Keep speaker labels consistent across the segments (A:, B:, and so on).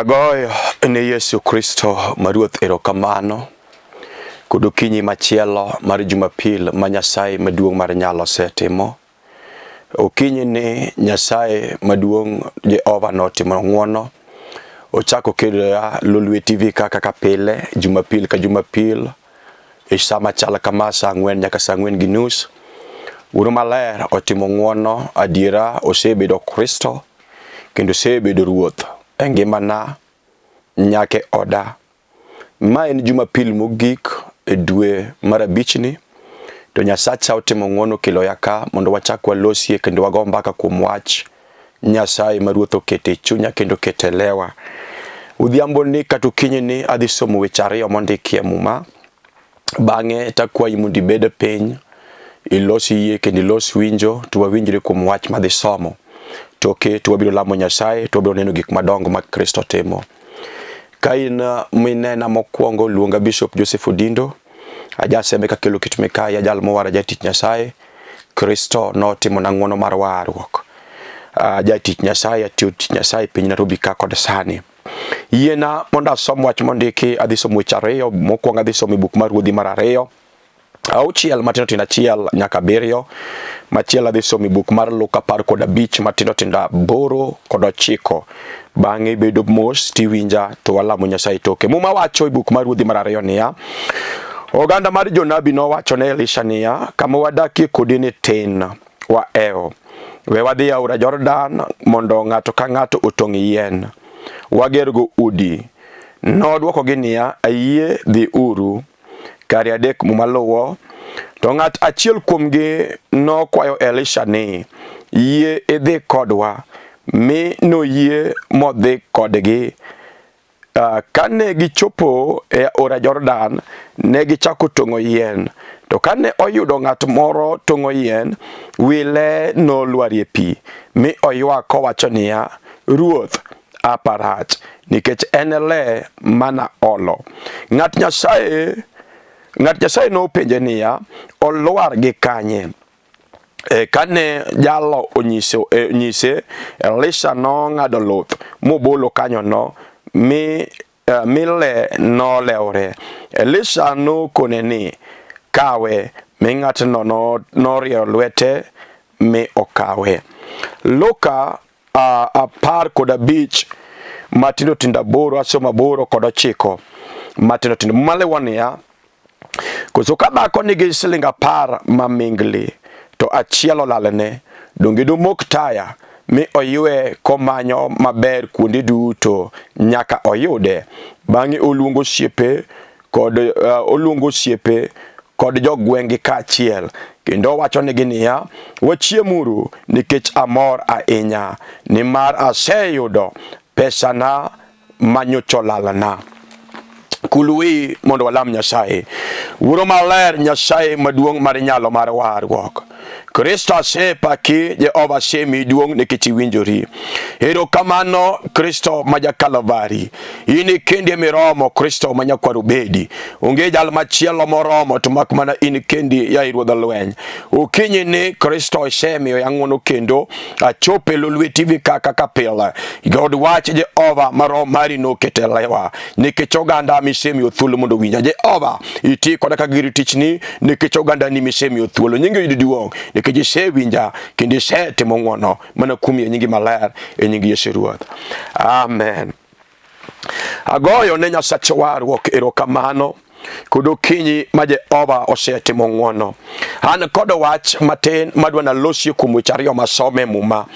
A: Agoyo ne Yesu Kristo ma Ruoth erokamano kod okinyi machielo mar Jumapil ma Nyasaye maduong' mar nyalo osetimo. Okinyi ni Nyasaye maduong' Jehova notimo ng'wono ochako keloya Lolwe TV ka kaka pile Jumapil ka Jumapil e sa machal kama sa ang'wen nyaka sa ang'wen gi nus. Wuoro maler otimo ng'wono adiera osebedo Kristo kendo osebedo Ruoth e ngimana nyaka e oda. Ma en Jumapil mogik e dwe mar abichni to Nyasacha otimo ng'wono okeloya ka mondo wachak walosie kendo wago mbaka kuom wach Nyasaye ma Ruoth oketo e chunya kendo oketo e lewa. Odhiamboni kata okinyini adhi somo weche ariyo mondiki e Muma. Bang'e takwayi mondo ibed piny, ilos yie kendo ilos winjo to wawinjre kuom wach madhi somo. Toke to wabiro lamo Nyasaye to wabiro neno gik madongo ma Kristo timo. Ka in minena mokwongo luonga Bishop Joseph Odindo, ajasembe kakelo kit mikayi, ajal mowar jatich Nyasaye. Kristo notimona ng'wono mar warruok. Jatich Nyasaye, atiyo tich Nyasaye e piny Nairobi ka kod sani. Yiena mondo asom wach mondiki, adhi somo weche ariyo. Mokwongo adhi somo e buk mar Ruodhi mar ariyo auchiel matindo tindo achiel nyaka abiriyo. Machielo adhi somo e buk mar Luka 15 matindo tindo 8 kod 9. Bang'e ibedo mos tiwinja to walamo Nyasaye toke. Muma wacho e buk mar Ruodhi mar ariyo niya, oganda mar jonabi nowacho ne Elisha niya, kama wadakie kodi ni tin, waewo. We wadhi aora Jordan mondo ng'ato ka ng'ato otong' yien, wagergo udi. Nodwokogi niya, ayie dhi uru. Kare adek muma luwo. To ng'at achiel kuomgi nokwayo Elisha ni, yie idhi kodwa, mi noyie modhi kodgi. Kane gichopo e aora Jordan, ne gichako tong'o yien. To kane oyudo ng'at moro tong'o yien, wi le nolwarie pi, mi oywak kowacho niya, Ruoth, aparach, nikech en le mana olo. Ng'at Nyasaye nopenje niya, olwar gi kanye? Kane jalo onyiso nyise, Elisha nong'ado luth mobolo kanyono mi mi le nolewore. Elisha nokone ni, kawe, mi ng'atno norieyo lwete mi okawe. Luka 15 matindo tindo 8 asomo 8 kod 9 matindo tindo. Muma lewo niya, koso ka dhako nigi siling 10 ma mingli to achiel olalne, donge domok taya mi oywe komanyo maber kuonde duto nyaka oyude? Bang'e oluongo osiepe kod oluongo osiepe kod jogweng'gi kaachiel, kendo owachonigi niya, wachiemuru nikech amor ahinya, nimar aseyudo pesana manyocha olalna. Kul wiyi mondo walam Nyasaye. Wuoro maler, Nyasaye maduong' mar nyalo mar warruok. Kristo asepaki, Jehova asemiyi duong' nikech iwinjori. Erokamano Kristo ma ja-Kalvari. In kendi miromo Kristo ma nyakwar Obedi. Onge jal machielo moromo to mak mana in kendi yaye Ruodh lweny. Okinyi ni Kristo isemiyo ya ng'wono kendo achopo e Lolwe TV ka kaka pile. God wach Jehova ma roho mari noketo e lewa nikech oganda misemiyo thuolo mondo owinja. Jehova iti koda ka gir tichni nikech ogandani misemiyo thuolo. Nyingi oyud duong' nikech isewinja kendo isetimo ng'wono mana kuom yie nyingi maler e nying Yesu Ruoth. Amen. Agoyo ne Nyasach warruok erokamano kod okinyi ma Jehova osetimo ng'wono. An kod wach matin madwa nalosie kuom weche ariyo masomo e Muma.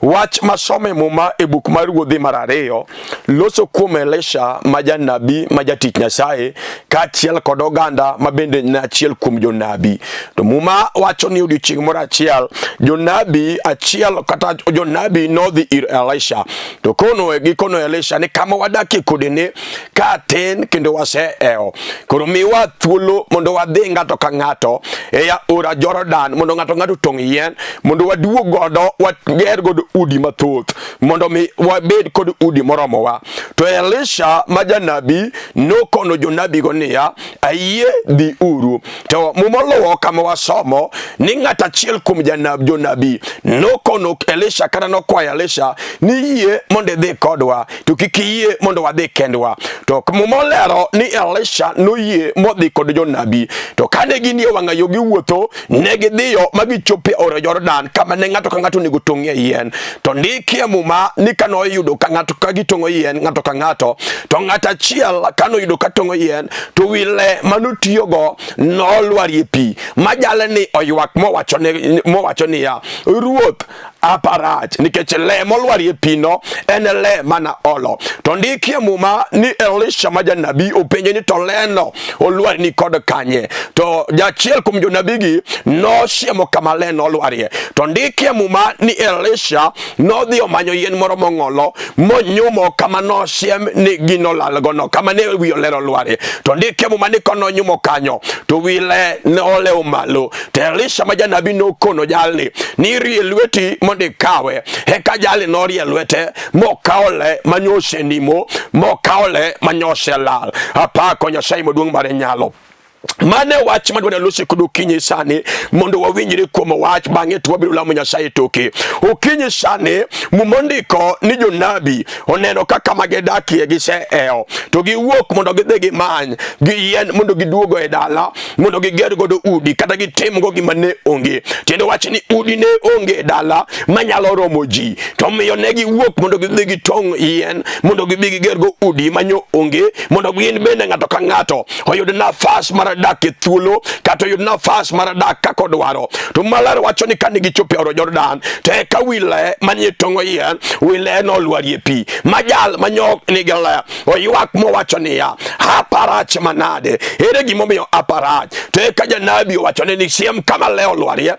A: Wach masomo e Muma e buk mar Ruodhi mar ariyo loso kuom Elisha ma janabi ma jatich Nyasaye kaachiel kod oganda ma bende ne achiel kuom jonabi. To Muma wacho ni odiechieng' moro achiel jonabi achiel kata jonabi nodhi ir Elisha to kono gikono Elisha ni kama wadakie kodi ni ka tin kendo waseewo. Koro Koro miwa thuolo mondo wadhi ng'ato ka ng'ato e aora Jordan mondo ng'ato ng'ato otong' yien mondo waduog godo wager godo udi mathoth mondo mi wabed kod udi moromowa. To Elisha ma janabi nokono jonabigo niya, ayie dhi uru. To Muma oluwo kama wasomo ni ng'at achiel kuom jonabi nokono Elisha kata nokwayo Elisha ni yie mondo idhi kodwa to kik iyie mondo wadhi kendwa. To Muma olero ni Elisha noyie modhi kod jonabi. To kane ginie wang'a yo giwuotho, ne gidhiyo ma gichopo e aora Jordan kama ne ng'ato ka ng'ato onego tong'ie yien. To ndikie Muma ni kane oyudo ka ng'ato ka gitong'o yien ng'ato ka ng'ato, to ng'at achiel kane oyudo ka tong'o yien to wi le manotiyogo nolwarie pi ma jalni oywak mowacho niya, Ruoth, aparach nikech le molwarie pino en le mana olo. To ndikie Muma ni Elisha ma janabi openje ni to leno olwarni kod kanye? To jachiel kuom jonabigi nosiemo kama le nolwarie. To ndikie Muma ni Elisha nodhi omanyo yien moro mong'olo monyumo kama nosiem ni gino lalgono, kama ne wi olero olwarie. To ndikie Muma ni kononyumo kanyo to wi le ne olewo malo. To Elisha ma janabi nokono jalni ni rie lweti mondo ikawe. Eka jalni norie lwete mokawo le manyose nimo, mokawo le manyose lal. Apako Nyasaye maduong' mar nyalo. Mane wach madwa nalosi kod okinyi sani mondo wawinjre kuom wach, bang'e to wabiro lamo Nyasaye toke. Okinyi sani Muma ondiko ni jonabi oneno kaka ma gidakie gisehewo to giwuok mondo gidhi gimany gi yien mondo giduogo e dala mondo giger godo udi kata gitimgo gima ne onge. Tiende wach ni udi ne onge e dala manyalo romo ji, to omiyo ne giwuok mondo gidhi gitong' yien mondo gibi gigergo udi manyo onge, mondo gin bende ng'ato ka ng'ato oyud nafas mar dak e thuolo kata oyud nafas mar dak kaka odwaro. To maler wacho ni kane gichopo e aora Jordan to eka wi le manie tong'o yien, wi le nolwarie pi ma jal manyo nigi le oywak mowacho niya, aparach manade, ere gimomiyo aparach? To eka janabi owachone ni siem kama le olwarie.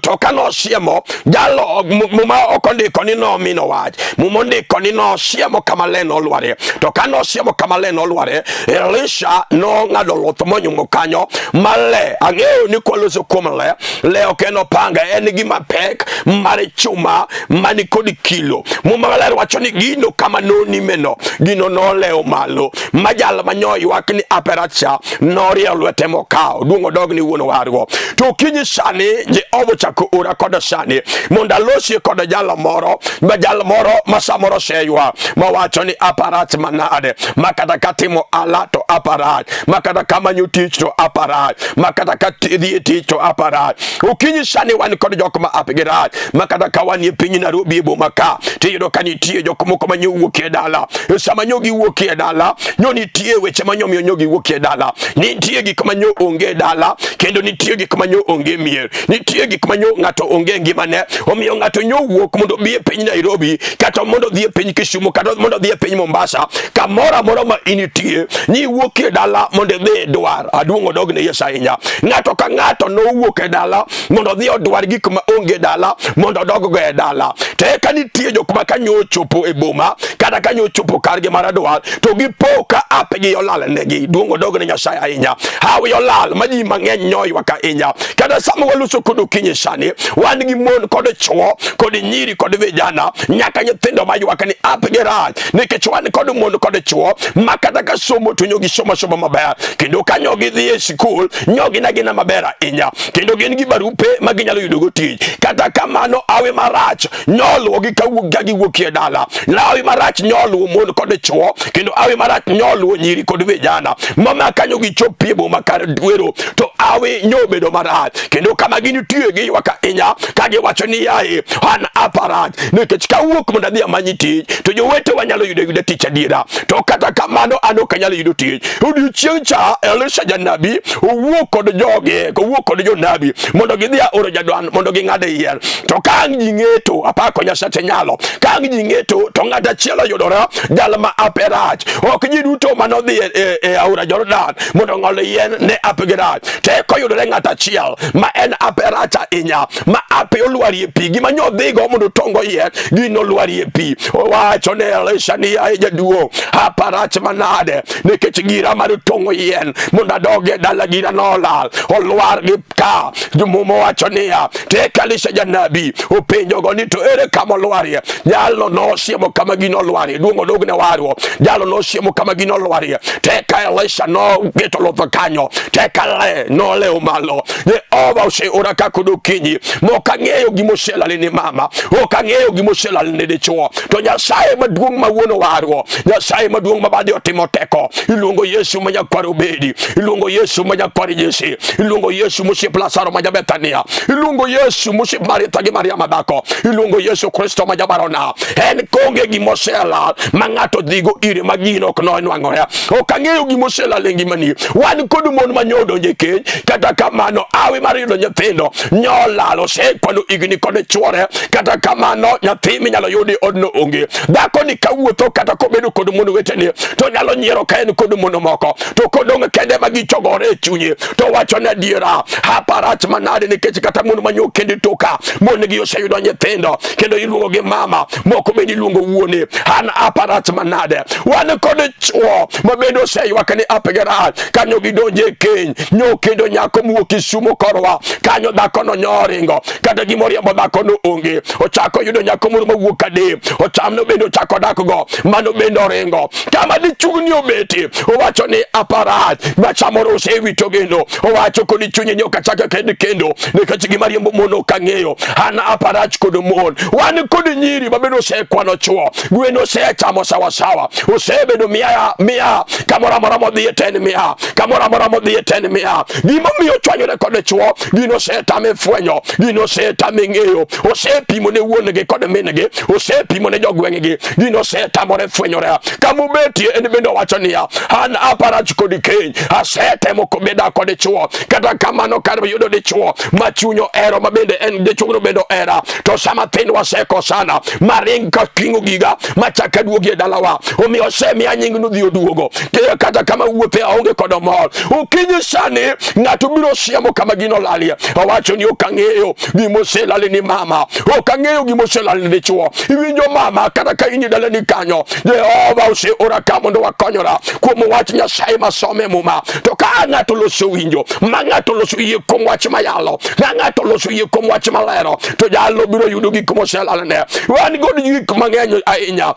A: To ka nosiemo jalo, Muma ok ondiko ni nomino wach, Muma ondiko ni nosiemo kama le nolwarie. To ka nosiemo kama le nolwarie, Elisha nong'ado luth monyumo kanyo ma le, ang'eyo ni kwaloso kuom le, le ok en opanga, en gima pek mar chuma mani kod kilo. Muma maler wacho ni gino kama nonimeno, gino nolewo malo ma jal ma nyo ywak ni aperacha norieyo lwete mokawo. Duong' odog ni wuon wargo. To okinyi sani Jehova ochako ora koda sani mondo alosie kod jal moro ma jal moro ma samoro oseywa mawacho ni aparach manade, ma kata katimo ala to aparach, ma kata kamanyo tich to aparach, ma kata ka dhi e tich to aparach. Okinyi sani wan kod jok ma apgi rach, ma kata ka wan e piny Nairobi e boma ka tiyudo ka nitie jok moko ma nyo wuok e dala. E sama nyo giwuok e dala, nyo nitie weche ma nyo miyo nyo giwuok e dala. Nitie gik ma nyo onge e dala, kendo nitie gik ma nyo onge mier. Nitie gik ma nyo ng'ato onge e ngimane, omiyo ng'ato nyo wuok mondo obi e piny Nairobi, kata mondo odhi e piny Kisumu, kata mondo odhi e piny Mombasa, kamoro amora ma initie, niwuok e dala mondo idhi idwar. Aduong' odog ne Yesu ahinya. Ng'ato ka ng'ato nowuok e dala mondo odhi odwar gik ma onge e dala mondo odoggo e dala. To eka nitie jok ma kanyo ochopo e boma kata kanyo ochopo kargi mar dwar to gipo ka apgi olal negi. Duong' odog ne Nyasaye ahinya. Hawi olal ma ji mang'eny nyoywak ahinya. Kata sama waloso kod okinyi sani, wan gi mon kod chwo kod nyiri kod vijana nyaka nyithindo maywak ni apgi rach nikech wan kod mon kod chwo ma kata ka somo to nyo gisomo somo maber kendo ka nyo gidhi e sikul nyo gin agina maber ahinya kendo gin gi barupe ma ginyalo yudogo tich. Kata kamano awi marach nyoluwogi kawuok ka giwuok e dala. Awi marach nyoluwo mon kod chwo kendo awi marach nyoluwo nyiri kod vijana mama kanyo gichopie boma kar dwero to awi nyobedo marach kendo kama gintie giywak ahinya ka giwacho ni yaye an aparach nikech kawuok mondo adhi amany tich to jowetewa nyalo yudo yuda tich adiera to kata kamano an ok anyal yudo tich. Odiochieng' cha Elisha janabi owuok kod joge, owuok kod jonabi mondo gidhi aora Jordan mondo ging'ad yien. To ka ang' ji ng'eto, apako Nyasache nyalo, ka ang' ji ng'eto to ng'at achiel oyudore jal ma ape rach. Ok ji duto manodhi e e aora Jordan mondo ong'ol yien ne apgi rach. Teko yudore ng'ato achiel ma en ape rach ahinya ma ape olwarie pi gima nyodhigo mondo otongo yien gino olwarie pi. Owacho ne Elisha ni yaye jaduong' apa rach manade nikech gira mar tong'o yien mondo adog e dala gira nolal olwar gi ka. Muma wacho niya tek Elisha janabi openjogo ni to ere kama olwarie. Jalno nosiemo kama gino olwarie, duong' odog ne warruok. Jalno nosiemo kama gino olwarie. Teka Elisha noketo luth kanyo, teka le nolewo malo. Jehova oseora ka kod okinyi mok ang'eyo gima oselali ni mama, ok ang'eyo gima oselali ni dichuo, to Nyasaye maduong' ma wuon warruok, Nyasaye maduong' ma bade otimo teko, iluongo Yesu ma nyakwar Obedi, iluongo Yesu ma nyakwar Jesse, iluongo Yesu mosiep Lazaro ma ja-Bethania, iluongo Yesu mosiep Maritha gi Maria madhako, iluongo Yesu Kristo ma jabarona. En konge gima oselal ma ng'ato dhigo ire ma gino ok nonwang'ore. Ok ang'eyo gima oselal e ngimani. Wan kod mon ma nyo odonjo e keny, kata kamano awi mar yudo nyithindo nyolal, osekwano higni kod chwore, kata kamano nyathi minyalo yudi odno onge. Dhako ni kawuotho kata kobedo kod mon wetene to nyalo nyiero ka en kod mon moko, to kodong' kende ma gichogore e chunye to wacho ni adiera hapa rach manade, nikech kata mon manyo kendi toka mon gi oseyudo nyithindo kendo iluongo gi mama, moko bende iluongo wuone. An hapa rach manade. Wan kod chwo ma bende oseywak ni apgi rach kanyo gidonjo e keny nyo kendo nyako mowuok Kisumo korwa kanyo, dhakono nyo oringo kata gimoriembo dhakono onge. Ochako yudo nyako moro mawuok Kadem, ochamno bende ochako dakgo, mano bende oringo. Kama dichugni obeti owacho ni aparach ma samoro osewito geno, owacho kod chunye ni ok achak akend kendo nikech gima riembo mon ok ang'eyo. An aparach kod mon. Wan kod nyiri ma bende osekwano chwo, gwen osechamo sawasawa, osebedo mia mia, kamoro amora modhiye to en mia, kamoro amora modhiye to en mia. Gimomiyo ochwanyore kod chwo, gino osetame fwenyo, gino osetame ng'eyo, osepimo ne wuon-gi kod min-gi, osepimo ne jogweng'gi, gino osetamore fwenyore. Kama obetie en bende owacho niya, an aparach kod keny, asetemo kobeda kod chwo, kata kamano kar yudo dichwo ma chuny ohero ma bende en dichwo bende ohera, to sama thin wasekosana maring kating'o giga machak aduogi e dalawa, omiyo osemiya nying nodhi oduogo. Kata kama wuothe aonge kod mor. Okinyi sani ng'ato biro siemo kama gino olalie, owacho ni ok ang'eyo gima oselali ni mama, ok ang'eyo gima oselali ni dichwo. Iwinjo mama, kata ka in e dalani kanyo, Jehova oseora ka mondo wakonyora kuom wach Nyasaye masome Muma. To ka ng'ato loso winjo, ma ng'ato loso yie kuom wach mayalo, ka ng'ato loso yie kuom wach malero, to jalo biro yudo gik moselalne. Wan kod gik mang'eny ahinya,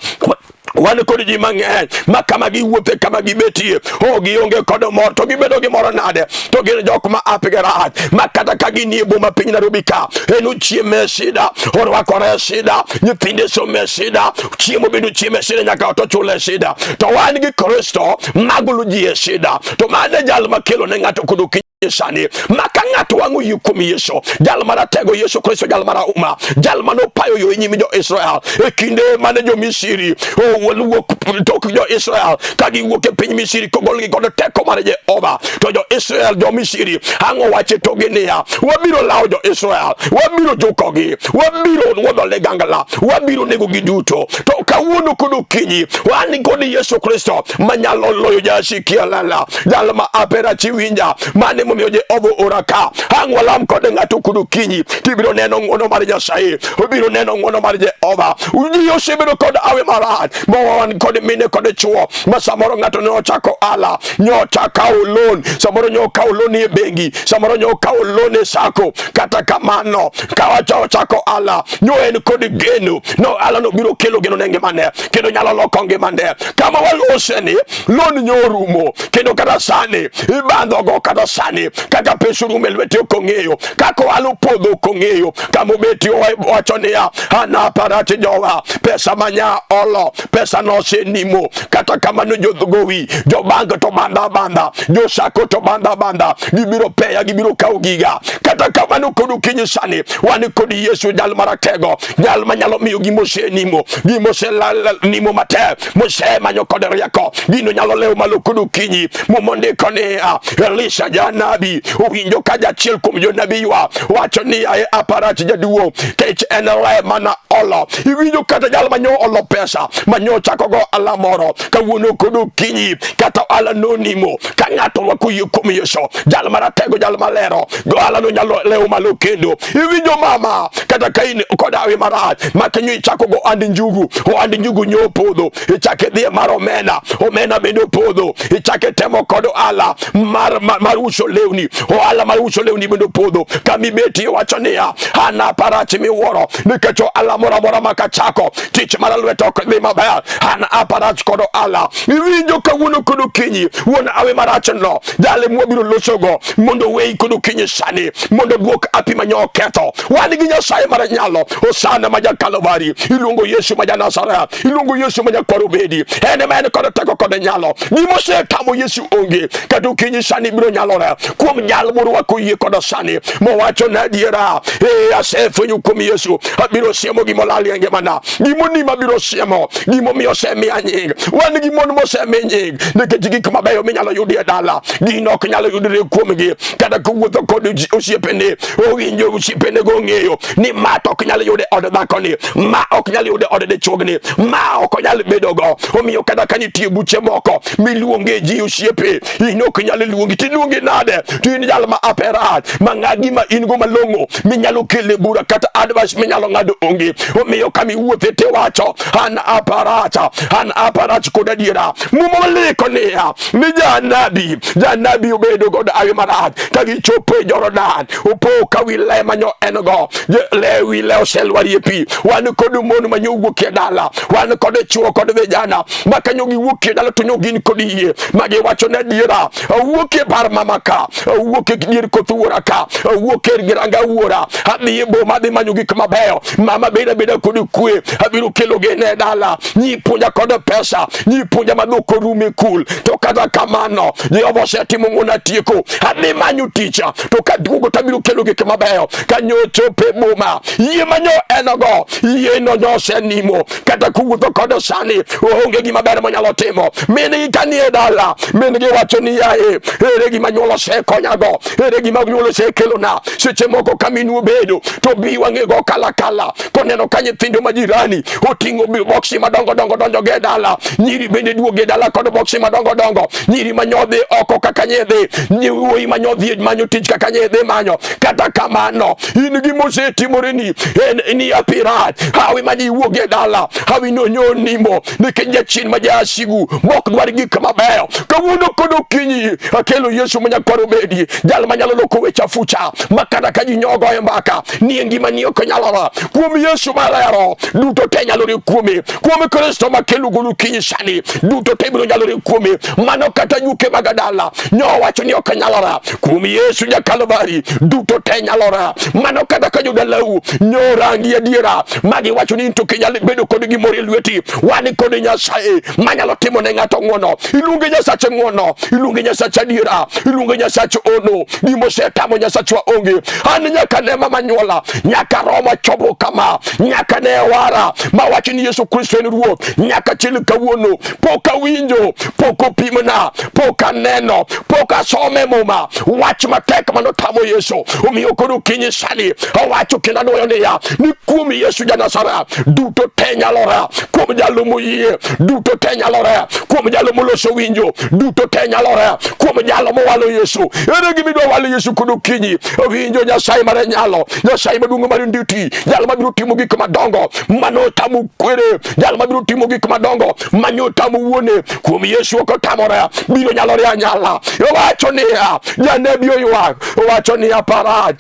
A: wan kod ji mang'eny ma kama giwuothe, kama gibetie, o gionge kod mor, to gibedo gi mor nade? To gin jok ma apgi rach, ma kata ka ginie boma piny Nairobi ka, en ochiemo e shida, orwakore e shida, nyithinde somo e shida, chiemo bende ochiemo e shida, nyaka ot ochule e shida. To wan gi Kristo magolo ji e shida, to mano e jal makelo ne ng'ato kod okinyi sani ma ka ng'ato wang'o yie kuom Yesu, jal maratego Yesu Kristo, jal marahuma, jal manopayo yo e nyim jo-Israel e kinde mane jo-Misri owuok tok jo-Israel ka giwuok e piny Misri kogolgi kod teko mar Jehova, to jo-Israel jo-Misri ang' owacho e tokgi niya, wabiro lawo jo-Israel, wabiro jukogi, wabiro wuodho ligangla, wabiro negogi duto. To kawuono kod okinyi wan kod Yesu Kristo manyalo loyo jasiki alala, jal ma apera chiwinja. Mane momiyo Jehova ora ka ang' walam kod ng'ato kod okinyi, tibiro neno ng'wono mar Nyasaye, obiro neno ng'wono mar Jehova. Ji osebedo kod awe marach, ma wan kod mine kod chwo ma samoro ng'ato ne ochako ala, nyocha kawo loan, samoro nyo kawo loan e bengi, samoro nyo kawo loan e sako. Kata kamano kawacha ochako ala, nyo en kod geno no ala no biro kelo geno ne ngimane kendo nyalo loko ngimane. Kama walose ni loan nyo orumo, kendo kata sani ibandhogo, kata sani kaka pesa orumo e lwete ok ong'eyo, kaka ohala opodho ok ong'eyo, kama obeti owacho niya, an aparach jowa, pesa manya olo, pesa nosenimo. Kata kamano jogowi jobank to banda banda, josako to banda banda, gibiro peya, gibiro kawo giga. Kata kamano kod okinyi sani wan kod Yesu, jal maratego, jal manyalo miyo gimosenimo, gimosenimo matek, mosemanyo kod rieko, gino nyalo lewo malo kod okinyi. Muma ondiko niya, Elisha janabi Janabi owinjo ka jachiel kuom jonabi ywa wacho ni aye aparach jaduong' kech en le mana olo. Iwinjo kata jal manyo olo pesa manyo chako go ala moro kawuono kod okinyi kata ala nonimo ka ng'ato rwako yie kuom Yesu jal maratego jal malero go ala no nyalo lewo malo kendo. Iwinjo mama kata ka in kod hawi marach ma kanyo ichako go and njugu oand njugu nyo opodho ichako idhi e mar omena omena bende opodho ichako itemo kod ohala mar, mar, mar uso lewni ohala mar uso lewni bende opodho kama ibeti iwacho niya an aparach miwuoro nikech ohala moro amora ma kachako tich mar lweta ok dhi maber an aparach kod ohala iwinjo kawuono kod okinyi wuon awe marach no jale mwabiro losogo mondo weyi kod okinyi sani mondo duok api manyo oketho wan gi nyasaye mar nyalo osana ma ja-Kalvari iluongo Yesu ma ja-Nazareth iluongo Yesu ma nyakwar Obedi en ema en kod teko kod nyalo gimosetamo Yesu onge kata okinyi sani biro nyalore kuom jal morwako yie koda sani mowacho na adiera ee asefwenyo kuom Yesu abiro siemo gimolal e ngimana gimonimo abiro siemo gimomiyo osemiya nying wan gi mon mosemi nying nikech gik mabeyo minyalo yudi e dala gino ok nyalo yudre kuomgi kata kowuotho kod osiepene owinjo osiepene go ong'eyo ni ma to ok nyal yude od dhakoni ma ok nyal yude od dichuogni ma ok onyal bedogo omiyo kata ka nitie buche moko miluonge ji osiepe in ok nyal luongi tiluongi nade to in jal ma aperach ma ng'a gima in go malong'o minyalo kele bura kata advice minyalo ng'ado onge omiyo kama iwuothe tiwacho an aparacha an aparach kod adiera muma waliko niya ni janabi janabi obedo kod awi marach ka gichopo e Jordan opo ka wi le manyo en go le wi le oselwarie pi wan kod mon manyo wuok e dala wan kod chwo kod vijana ma kanyo giwuok e dala to nyo gin kod yie ma giwacho ne adiera awuok e bar mama ka awuok e dier koth wuora ka awuok e giranga wuora adhi e boma adhi manyo gik mabeyo mama beda abeda kod kwe abiro kelo gene e dala nyi puonja kod pesa nyi puonja ma dhok orume kul to kata kamano Jehova osetimo ng'wono atieko adhi manyo tich to kaduogo to abiro kelo gik mabeyo kanyo ochopo e boma yie manyo en go yie no nosenimo kata kowuotho kode sani oonge gima ber monyalo timo min-gi kanie dala min-gi wacho ni yaye ere gima nyuol osekonyago ere gima nyuol osekelona seche moko ka minu obedo to bi wang'e go kalakala koneno ka nyithindo ma jirani oting'o boksi madongo dongo donjo go e dala nyiri bende duogo e dala kod boksi madongo dongo nyiri manyodhi oko kaka nyidhi wuoyi manyodhi manyo tich kaka nyidhi manyo kata kamano in gima osetimoreni en ni apirach hawi mane iwuog e dala hawi no nyonimo nikech jachien ma jasigu mok dwar gik mabeyo kawuono kod okinyi akelo Yesu ma nyakwar Obedi jal manyalo loko weche afucha ma kata ka ji nyogo e mbaka ni e ngimani ok nyalore kuom Yesu malero duto te nyalore kuome kuom Kristo makelo golo okinyi sani duto te biro nyalore kuome mano kata juke mag dala nyowacho ni ok nyalore kuom Yesu ja Kalvari duto te nyalore mano kata ka jodalau nyorangi adiera magiwacho ni in to ok inyal bedo kod gimoro e lweti wan kod Nyasaye manyalo timo ne ng'ato ng'wono iluonge Nyasache ng'wono iluonge Nyasache adiera iluonge Nyasache ono gimosetamo Nyasachwa onge an nyaka ne mama nyuola nyaka roma chopo kama nyaka ne wara mawacho ni Yesu Kristo en Ruoth nyaka chil kawuono pok awinjo pok opimna pok aneno pok asome muma wach matek manotamo Yesu omiyo koro okinyi sani awacho kendo anwoyo niya ni kuom Yesu ja Nazareth duto te nyalore kuom jalo moyie duto te nyalore kuom jalo moloso winjo duto te nyalore kuom jalo mowalo Yesu ere gima idwa walo Yesu kod okinyi winjo Nyasaye mar nyalo Nyasaye maduong' mar nditi jal mabiro timo gik madongo manotamo kwere jal mabiro timo gik madongo manyotamo wuone kuom Yesu ok otamore biro nyalore anyala owacho niya janabi oywak owacho niya parach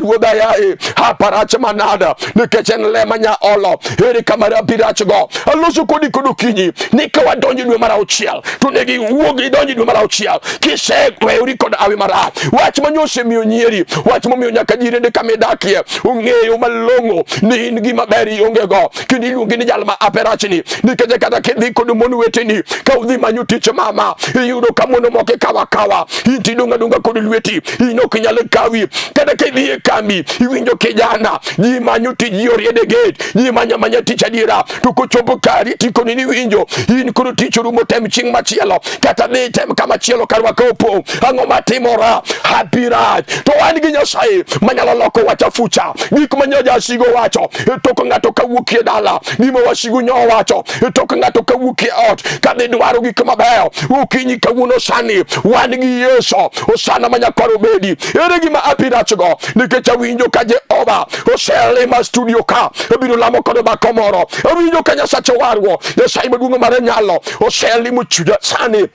A: ruodha yaye aparach manada nikech en le manya olo ere kama rapirachgo aloso kodi kod okinyi ni ka wadonjo dwe mar auchiel to negi wuog idonjo dwe mar auchiel kiseweyori kod awi marach wach manyo osemiyo nyieri wach momiyo nyaka jirende kama idakie ong'eyo malong'o ni in gima ber ionge go kendo iluongi ni jal ma aperachni nikech kata kidhi kod mon weteni ka udhi manyo tich mama iyudo ka mon moko ikawo akawa in to idong' adong'a kod lweti in ok inyal kawi kata kidhi e kambi iwinjo kijana ji manyo tich ji oriede gate ji manyo amanya tich adiera to kochopo kari tikoni ni winjo in koro tich orumo tem chieng' machielo kata dhi tem kama chielo karwa ka opong' ang'o ma timora, hapi rach. To wan gi Nyasaye manyalo loko wach afucha. Gik ma nyo jasigo wacho e tok ng'ato kawuok e dala, gima wasigu nyo wacho e tok ng'ato kawuok e ot kadhi dwaro gik mabeyo. Okinyi kawuono sani wan gi Yesu, Osana ma nyakwar obedi. Ere gima api rachgo? Nikech awinjo ka Jehova oselima studio ka, obiro lamo kod dhako moro. Awinjo ka Nyasache warruok, Nyasaye maduong' mar nyalo oselimo chunya sani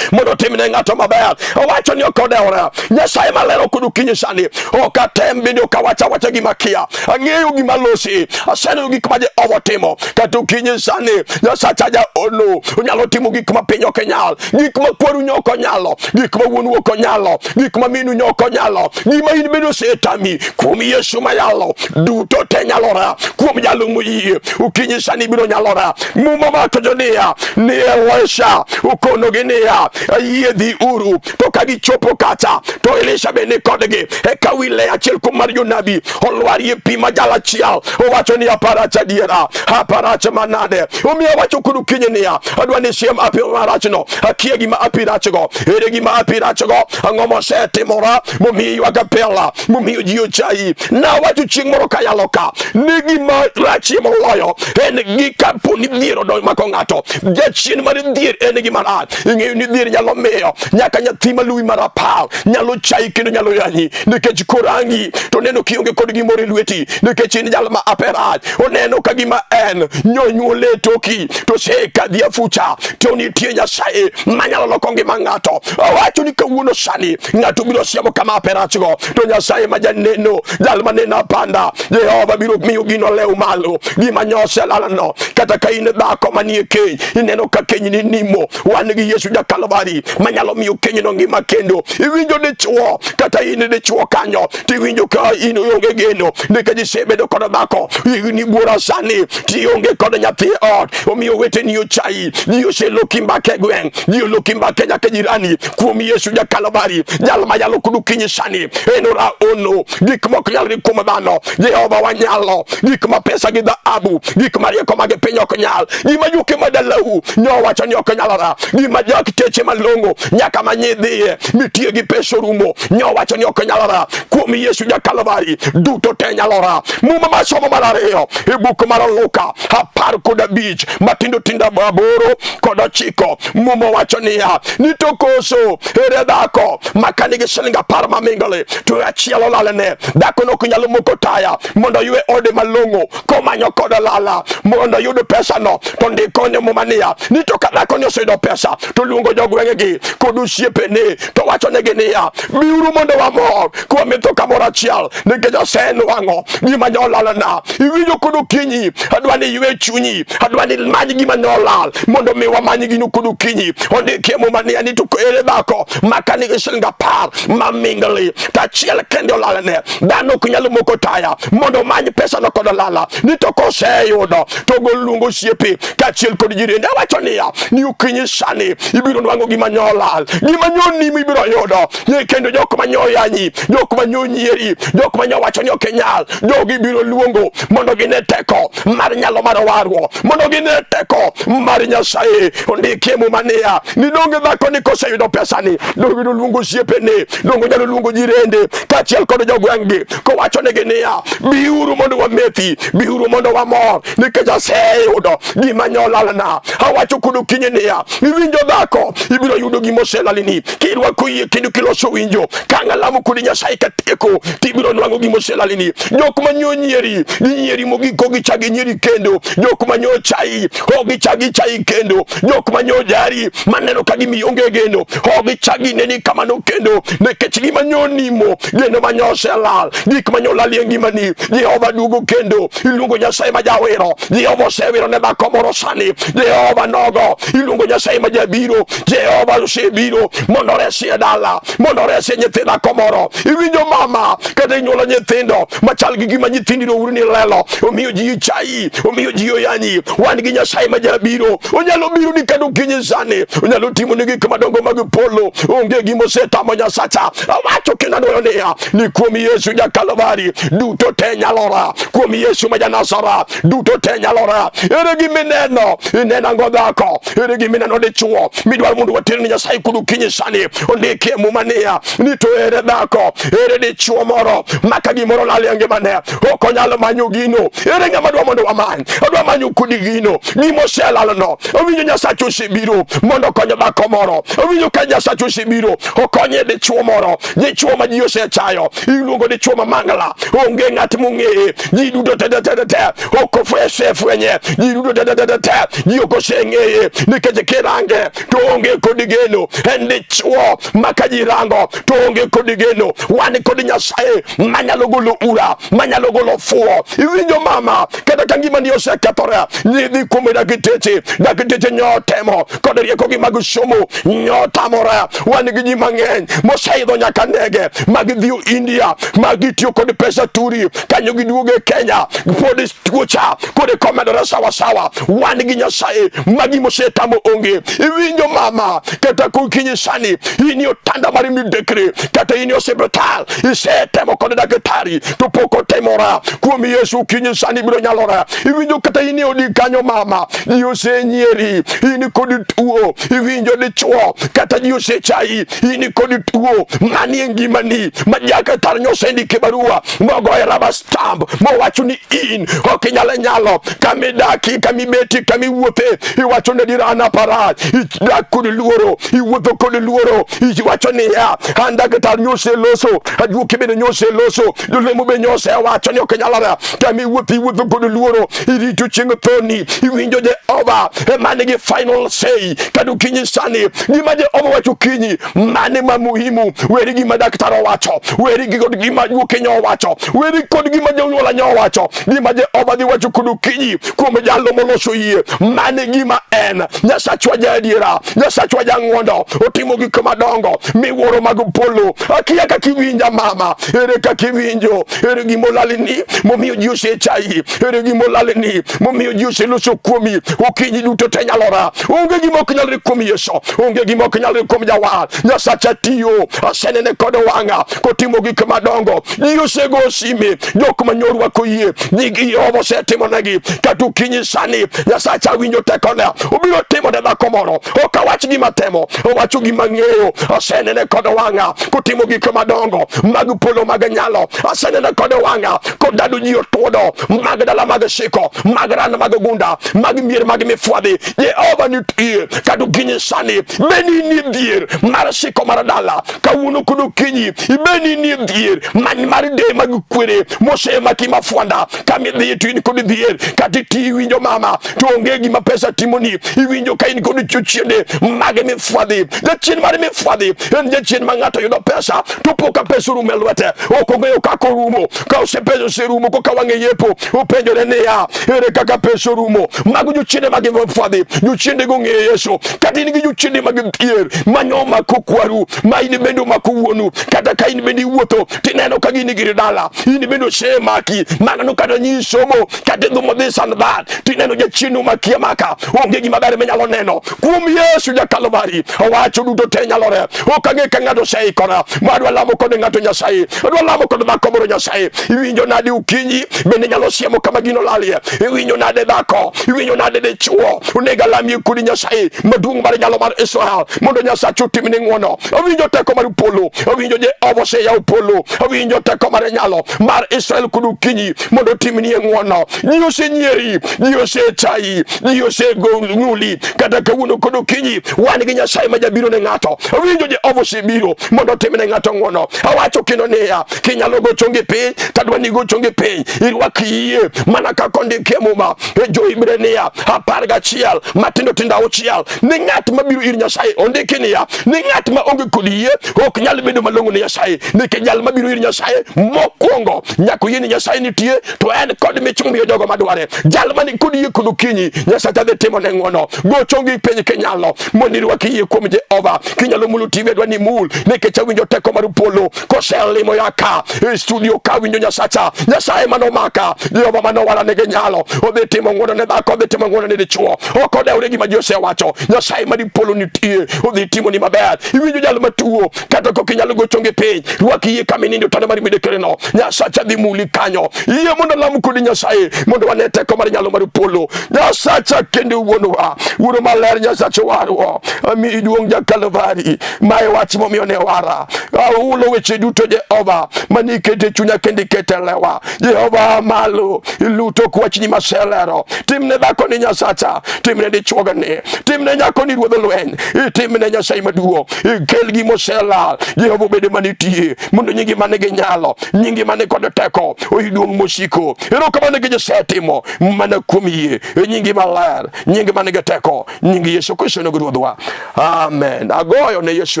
A: mondo otimne ng'ato maber. Owacho ni ok odewora. Nyasaye malero kod okinyi sani. Ok atem bende ok awach awacha gima kia. Ang'eyo gima losi. Aseneno gik ma Jehova timo. Kata okinyi sani Nyasacha jaolo onyalo timo gik ma piny ok nyal. Gik ma kwaru nyo ok onyalo. Gik ma wuonu ok onyalo. Gik ma minu nyo ok onyalo. Gima in bende osetami kuom Yesu mayalo duto te nyalora kuom jalo moyie. Okinyi sani biro nyalora. Muma wacho niya ni Elisha okonogi niya ayie dhi uru to ka gichopo kacha to Elisha be ni kodgi eka wi le achiel kuom mar jonabi olwarie pi majal achiel owacho ni aparach adiera aparach manade omiyo awacho kodu kinyi niya adwa ni siem api marachno akia gima api rachgo ere gima api rachgo ang'o mosetimora momiyo ywak apela momiyo ji ochayi nawacho chieng' moro kayalo ka ni gima rachie moloyo en gi kapo ni dhier odonjo mako ng'ato jachien mar dhier en gima rach ing'eyo ni dhier nyalo miyo nyaka nyathi maluwi mar apar nyalo chayi kendo nyalo yanyi nikech korangi to neno kionge kod gimoro e lweti nikech in jal ma ape rach oneno ka gima en nyonyuole e toki to sekadhi afucha to nitie nyasaye manyalo loko ngima ng'ato owacho ni kawuono sani ng'ato biro siemo kama ape rachgo to nyasaye ma janeno jal maneno apanda Jehova biro miyo gino lew malo gima nyose lalano kata ka in dhako manie keny ineno ka keny ni nimo wan gi Yesu ja Kalvari manyalo miyo kenyno ngima kendo iwinjo dichuo kata in dichuo kanyo tiwinjo ka in onge geno nikech isebedo kod dhako higni buora sani tionge kod nyathi e ot omiyo weteni ochayi ji oseloki mbaka e gweng' ji oloki mbaka nyaka jirani kuom Yesu ja Kalvari jal mayalo kodu kinyi sani en ora ono gik mok nyalre kuom dhano Jehova wanyalo gik ma pesa gi dhahabu gik ma rieko mag piny ok nyal gima juke ma dalau nyowacho ni ok nyalora gima jakteche malong'o nyaka ma nyidhiye mitie gi pesa orumo nyowacho ni ok nyalora kuom Yesu ja Kalvari duto te nyalora muma masomo mar ariyo e buk mar Luka 15 matindo tindo 8 kod 9 muma wacho niya ni to koso ere dhako maka nigi siling 10 mamingli to achiel olalne dhako no ok nyalo moko taya mondo oywe ode malong'o komanyo kod lala mondo oyud pesano to ndiko ne muma niya ni to ka dhako ni oseyudo pesa to luongo jogweng'egi kod osiepene to wachonegi niya biuru mondo wamor kwametho kamoro achiel nikech asenwang'o gima nyolalna iwinjo kod okinyi adwa ni ywe chunyi adwa ni many gima nyolal mondo mi wamany gino kod okinyi ondikie muma niya ni to ere dhako maka nigi siling 10 mamingli to achiel kende olalne dhano ok nyalo moko taya mondo omany pesano kod lala ni to koseyudo to goluongo osiepe kaachiel kod jirende awacho niya ni okinyi sani ibiro nwang'o gima nyolal gima nyonimo ibiro yudo ni kendo jok ma nyoyanyi jok ma nyonyieri jok ma nyowacho ni ok inyal jogi biro luongo mondo gine teko mar nyalo mar warruok mondo gine teko mar Nyasaye ondikie muma niya ni donge dhako ni koseyudo pesani donge noluongo osiepene donge onyalo luongo jirende kaachiel kod jogweng'gi kowachonegi niya biuru mondo wamethi biuru mondo wamor nikech aseyudo gima nyolalna awacho kod okinyi niya iwinjo dhako ibiro yudo gima oselalini kirwako yie kendo kiloso winjo ka ng'alamo kod Nyasaye katieko tibiro nwang'o gima oselalini jok ma nyo nyieri ginyieri mogik ok gichak ginyieri kendo jok ma nyo chayi ok gichak gichayi kendo jok ma nyo jari maneno ka gima ionge geno ok gichak gineni kamano kendo nikech gima nyo nimo geno ma nyo oselal gik ma nyo lal e ngimani Jehova duogo kendo iluongo Nyasaye ma jawiro Jehova osewiro ne dhako moro sani Jehova nogo iluongo Nyasaye ma jabiro Jehova osebiro mondo oresi e dala mondo oresi e nyithi dhako moro iwinjo mama kata inyuolo nyithindo machal gi gima nyithindi nouru ni lelo omiyo ji chayi omiyo ji oyanyi wan gi Nyasaye ma jabiro onyalo biro ni kata okinyi sani onyalo timo ni gik madongo mag polo onge gima osetamo Nyasacha awacho kendo adwayo niya ni kuom Yesu ja Kalvari duto te nyalora kuom Yesu ma ja Nazara duto te nyalora ere gima ineno ineno ang'o dhako ere gima ineno dichuo midwa Idwaro mondo water ni Nyasaye kod okinyi sani. Ondiki e Muma niya, ni to ere dhako, ere dichuo moro ma ka gimoro olal e ngimane ok onyal manyo gino. Ere ng'ama dwa mondo wamany? Odwa manyo kodi gino, gima oselalno. Owinjo Nyasache osebiro mondo okony dhako moro. Owinjo ka Nyasache osebiro okonye dichuo moro, dichuo ma ji osechayo. Iluongo dichuo ma mangla, onge ng'at mong'eye. Ji duto te te te te ok ofwenye, ji duto te te te te ji ok oseng'eye, nikech kirange to onge kod geno. En dichuo ma ka ji rango to onge kod geno. Wan kod Nyasaye manyalo golo ura, manyalo golo fuwo. Iwinjo mama, kata ka ngimani osekethore, nidhi kuom dakteche, dakteche nyo temo kod riekogi mag somo nyo tamore. Wan gi ji mang'eny moseidho nyaka ndege mag dhi India, ma gitiyo kod pesa turi kanyo giduogo e Kenya, pod tuocha kod komedore sawa sawa. Wan gi Nyasaye magi mosetamo onge. Iwinjo mama, kata kokinyi sani in e otanda mar midekre, kata in e osiptal, isetemo kod daktari to pok otimore. Kuom Yesu okinyi sani biro nyalore. Iwinjo kata in e odi kanyo mama, ji osenyieri, in kod tuo, iwinjo dichuo, kata ji osechayi, in kod tuo manie ngimani ma jaktar nyosendike barua mogoye raba stamp mowacho ni in ok inyal nyalo kamidaki kamibeti kamiwuothe iwacho ne dirana parach idak kod luoro iwuotho kod luoro iwacho niya an daktar nyoseloso ajuoke bende nyoseloso jolemo be nyosewacho ni ok nyalore kamiwuotho iwuotho kod luoro irito chieng' thoni iwinjo Jehova ema nigi final say kata okinyi sani gima Jehova wacho okinyi mane ma muhimu weri gima daktar owacho weri gi kod gima juoke nyo owacho weri kod gima jonyuola nyo owacho gima Jehova dhi wacho kod okinyi kuom jalo moloso yie mane gima en Nyasachwa jaadiera Nyasachwa jang'wono otimo gik madongo miwuoro mag polo akia kaka iwinja mama ere kaka iwinjo ere gima olalni momiyo ji osechayi ere gima olalni momiyo ji oseloso kuomi okinyi duto te nyalora onge gima ok nyalre kuom Yesu onge gima ok nyalre kuom jawar Nyasacha tiyo asenene kod wang'a kotimo gik madongo ji osego sime jok ma nyorwako yie ji Jehova osetimonegi kata okinyi sani Nyasacha winjo tekone obiro timo ne dhako moro ok awach gima temo owacho gima ng'eyo asenene kod wang'a kotimo gik madongo mag polo mag nyalo asenene kod wang'a kodado ji otuodo mag dala mag siko mag ran mag gunda mag mier mag mifwadhi Jehova nitie kata okinyi sani beni nie dhier mar siko mar dala kawuono kod okinyi ibeni nie dhier man mar de mag kwere mosemaki mafwanda kama idhiye to in kod dhier kata iti iwinjo mama to onge gima pesa timoni iwinjo ka in kod jochiende mage mifwadhi jachien mar mifwadhi en jachien ma ng'ato yudo pesa to po ka pesa orumo e lwete ok ong'eyo kaka orumo ka osepesa oserumo koka wang'e yepo openjore niya ere kaka pesa orumo mago jochiende mag mifwadhi jochiende go ong'eyo Yesu kata in gi jochiende mag dhier manyo mako kwaru ma in bende omako wuonu kata ka in bende iwuotho tineno ka gini gir dala in bende osemaki manano kata nyi somo kata idhumo this and that tineno jachien omaki amaka onge gima ber minyalo neno kuom Yesu ja Kalvari owacho duto te nyalore ok ang'e ka ng'ato oseikore madwa lamo kod ng'ato Nyasaye adwa lamo kod dhako moro Nyasaye iwinjo nade okinyi bende nyalo siemo kama gino lalie iwinjo nade dhako iwinjo nade dichuo onego alamie kodi Nyasaye maduong' mar nyalo mar Israel mondo Nyasache otimni ng'wono awinjo teko mar polo awinjo Jehova oseyawo polo awinjo teko mar nyalo mar Israel kod okinyi mondo otimnie ng'wono ji osenyieri ji osechayi ji osegong'uli kata kawuono kod okinyi wan gi Nyasaye ma jabiro ne ng'ato awinjo Jehova osebiro mondo otimne ng'ato ng'wono awacho kendo niya kinyalo go chongi piny tadwa ni go chongi piny irwak yie mana kaka ondiki e Muma e Jo-Hibrania 11 matindo tindo 6 ni ng'at mabiro ir Nyasaye ondiki niya ni ng'at ma onge kod yie ok nyal bedo malong'o ne Nyasaye nikech jal mabiro ir Nyasaye mokwongo nyaka oyie ni Nyasaye nitie to en kod mich momiyo jogo madware jal mani kod yie kod okinyi Nyasaye dhi timo ne ng'wono go chongi piny kinyalo mondo irwak yie kuom Jehova kinyalo mulo TV dwa ni mul nikech awinjo teko mar polo koselimo ya ka e studio ka winjo Nyasacha Nyasaye manomaka Jehova manowara nigi nyalo odhi timo ng'wono ne dhako odhi timo ng'wono ne dichuo ok odewre gima ji osewacho Nyasaye mani polo nitie odhi timoni maber iwinjo jal matuo kata kok inyalo go chongi piny rwak yie kama inindo tanda mar midekreno Nyasacha dhi muli kanyo yie mondo lam kodi Nyasaye mondo wane teko mar nyalo mar polo Nyasacha kendo wuonwa wuoro maler Nyasacha warwa. warruok. Amiyi duong' ja Kalvari. Mae wach momiyo ne wara. Ahulo weche duto Jehova mane ikete chunya kendo ikete lewa. Jehova malo iluto kwachni maselero. Timne dhako ni Nyasacha, timne dichuogni, timne nyako ni ruodh lweny, itimne Nyasaye maduong', ikel gima oselal. Jehova obede manitie mondo nyingi mane gi nyalo, nyingi mane kod teko oyud duong' mosiko. Erokamano gi josetimo mana kuom yie e nyingi maler, nyingi mane gi teko, nying Yesu Kristo onego ruodhwa. Amen. Agoyo ne Yesu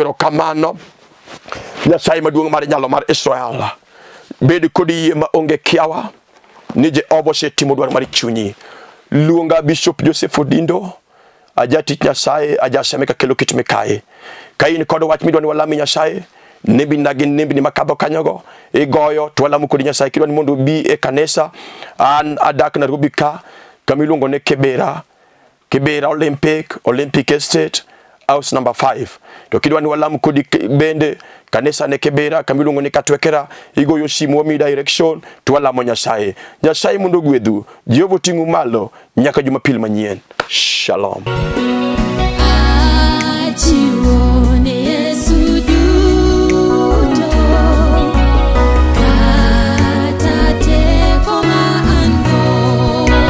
A: erokamano. Nyasaye maduong' mar nyalo mar Israel. Bed kod yie ma onge kiawa ni Jehova osetimo dwaro mar chunyi. Luonga Bishop Joseph Odindo, ajatich Nyasaye, ajaseme kakelo kit mikayi. Ka in kod wach midwa ni walami Nyasaye, nembni na gin nembni makadho kanyogo, igoyo to walamo kodi Nyasaye. Kidwa ni mondo obi e kanisa, an adak Nairobi ka, kama iluongo ni Kibera, Kibera Olympic, Olympic Estate, house number 5. To kidwa ni walam kodi bende kanisa ne Kibera kama iluongo ni Katwekera, igoyo simu wamiyi direction to walamo Nyasaye. Nyasaye mondo ogwedhu. Jehova oting'u malo nyaka Jumapil manyien. Shalom.
B: Achi.